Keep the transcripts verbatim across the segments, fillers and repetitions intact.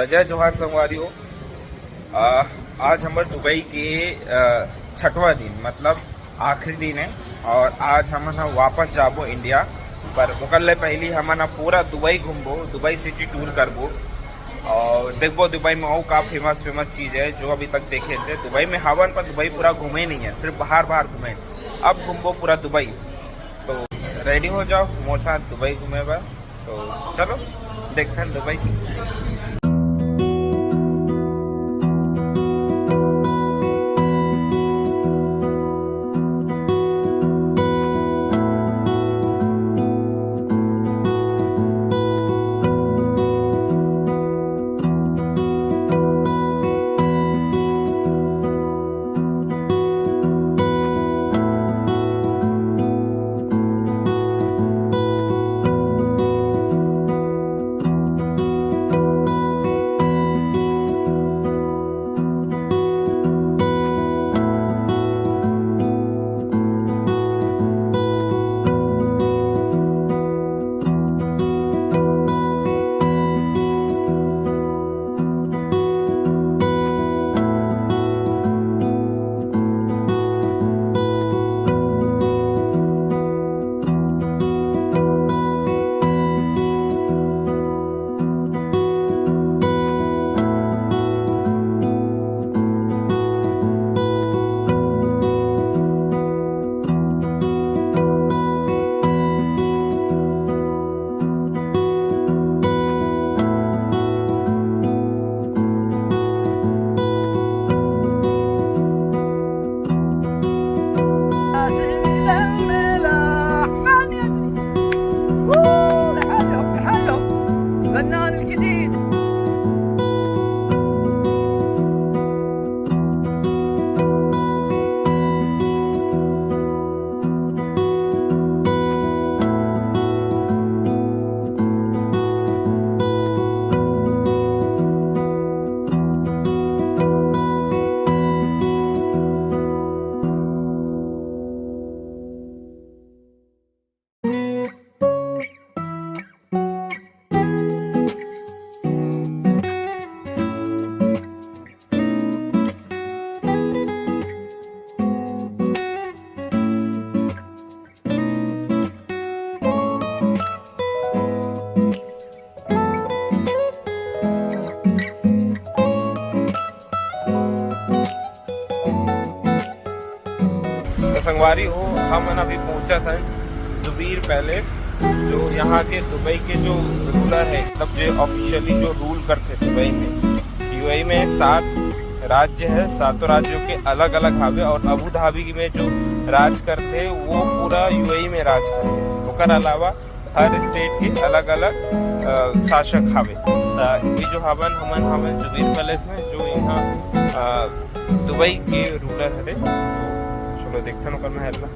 त जय जोहार संगवारी हो। अ, आज हमर दुबई के, अ, छठवां दिन, मतलब आखिरी दिन है, और आज हमन ह वापस जाबो इंडिया। पर ओकर ले पहली हमन ह पूरा दुबई घूमबो, दुबई सिटी टूर करबो और देखबो दुबई में अउ का फेमस फेमस चीज है जो अभी तक देखे थे। दुबई में हवन, पर दुबई पूरा घूमे नहीं है, सिर्फ बाहर बाहर घूमे। अब घूमबो पूरा दुबई। तो रेडी हो जाओ मोर साथ दुबई घूमे बर। तो चलो, देखते हैं दुबई। तो संगवारी हो, हमन अभी पहुंचत हन जुबीर पैलेस, जो यहाँ के दुबई के जो रूलर है, मतलब जो ऑफिशियली जो रूल करथे दुबई में। यूएई में सात राज्य है, सातों राज्यों के अलग अलग हावे, और अबू धाबी में जो राज करथे वो पूरा यूएई में राज करथे। ओकर अलावा हर स्टेट के अलग-अलग, अ, शासक हावे। त ये जो हावन, हमन हावन जुबीर पैलेस में, जो यहाँ, अ, दुबई के रूलर हरे। चलो देखथन ओकर महल ला।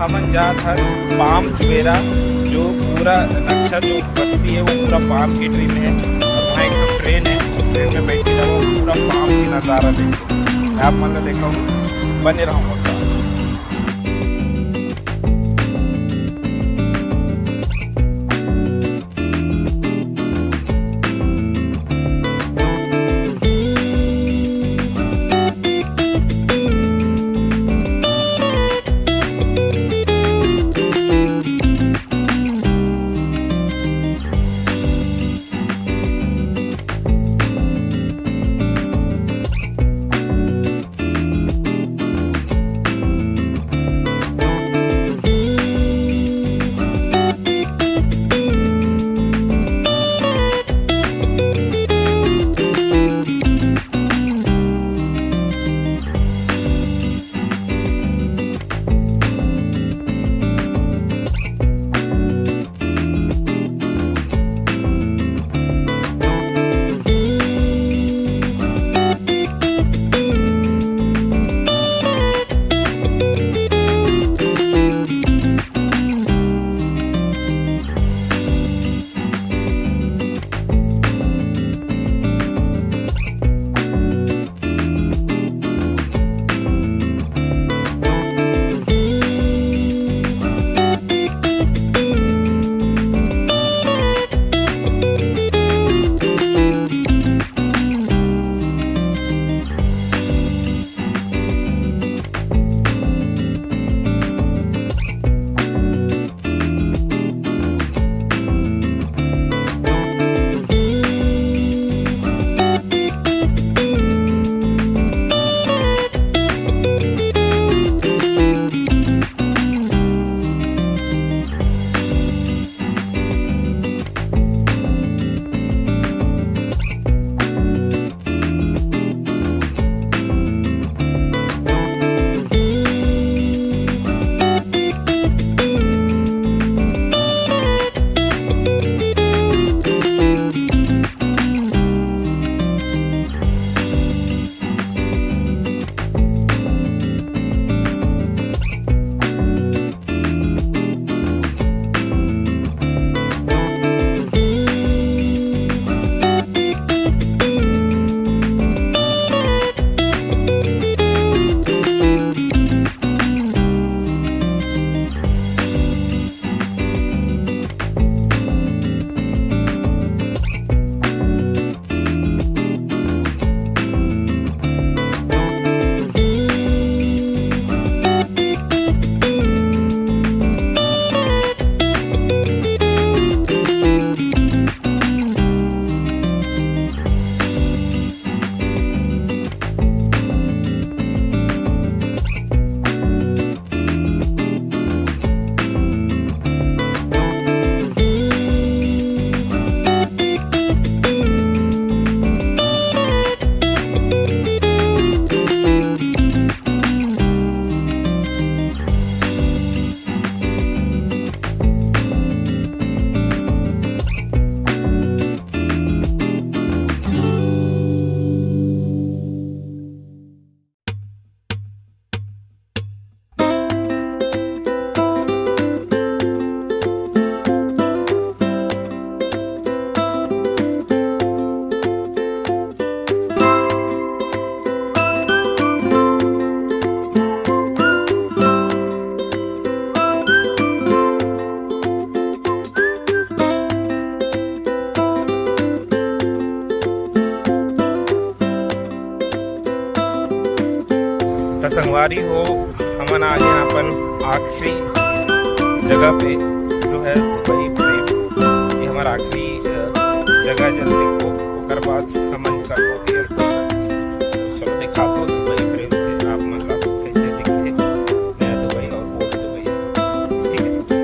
हमन जात हन पाम जुमेरा, जो पूरा नक्शा, जो बस्ती है, वो पूरा पाम के ट्री में है। और वहाँ एक ठो ट्रेन है, ट्रेन में बैठ के जाओ, पूरा पाम की नज़ारा देखो। मैं आप मन ला देखा हूँ, बने रहो मोर साथ। त संगवारी हो, हमन आ गए अपन आखिरी जगह पे, जो है दुबई फ्रेम। ये हमारा आखिरी, अ, जगह है चलने को। ओकर बाद हमन करबो एयरपोर्ट। चलो दिखातो दुबई फ्रेम से आप मन ला कैसे दिखथे नया दुबई और ओल्ड दुबई। ठीक है।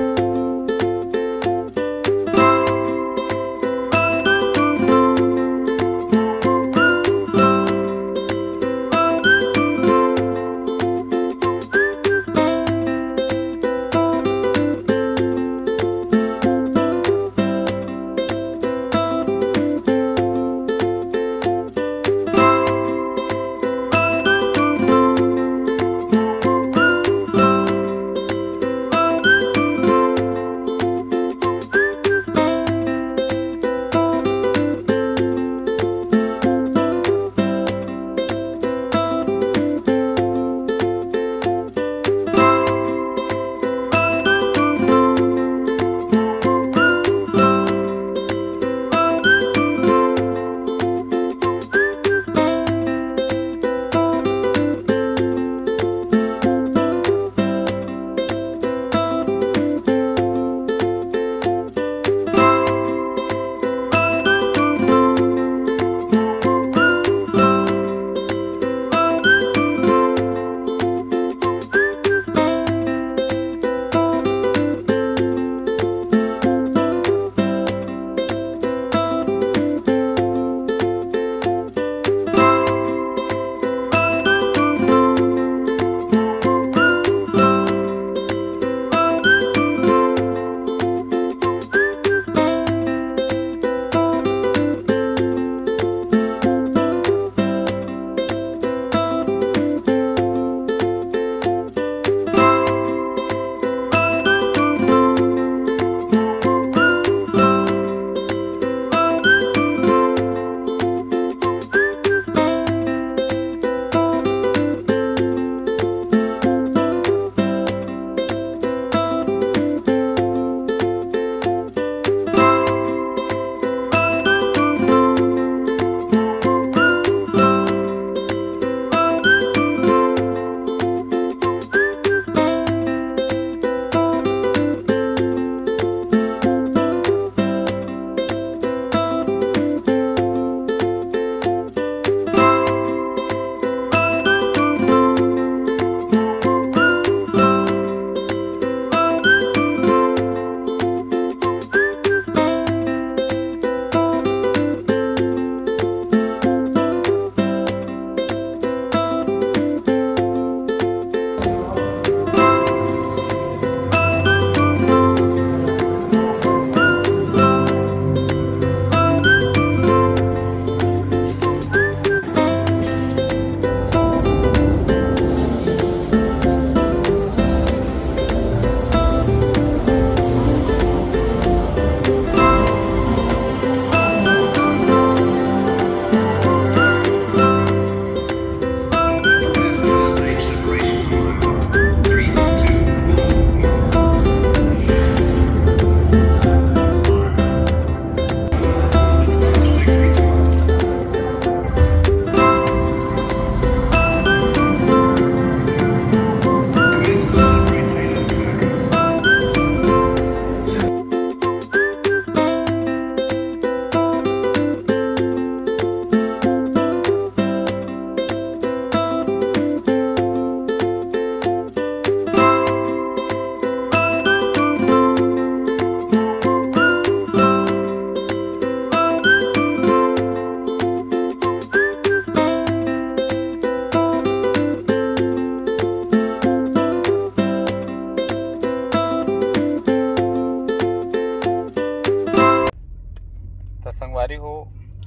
संगवारी हो,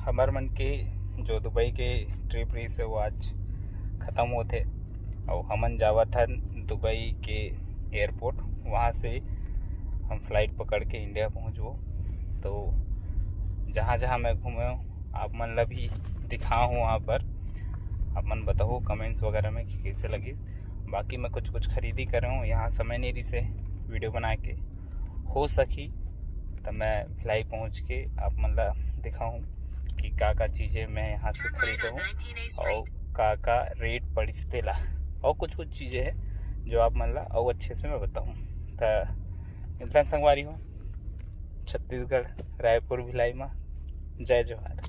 हमर मन के जो दुबई के ट्रिप रहिस हे, वो आज खत्म होत हे। अउ हमन जावत हन दुबई के एयरपोर्ट, वहाँ से हम फ्लाइट पकड़ के इंडिया पहुँचबो। तो जहाँ जहाँ मैं घूमे हूँ, आप मन ला भी दिखाहूँ वहाँ पर। आप मन बताओ कमेंट्स वगैरह में कि कैसे लगिस। बाकी मैं कुछ कुछ खरीदी करे हूँ, यहाँ समय नहीं रहिस हे वीडियो बनाए के। हो सकी त मैं भिलाई पहुँच के आप मन ला दिखाहूँ कि का का चीज़ें मैं यहाँ से खरीदे हूँ अउ का का रेट पड़िस तेला, अउ कुछ कुछ चीज़ें हे जो आप मन ला अउ अच्छे से मैं बताहूँ। त मिलथन संगवारी हो छत्तीसगढ़, रायपुर, भिलाई मा। जय जोहार।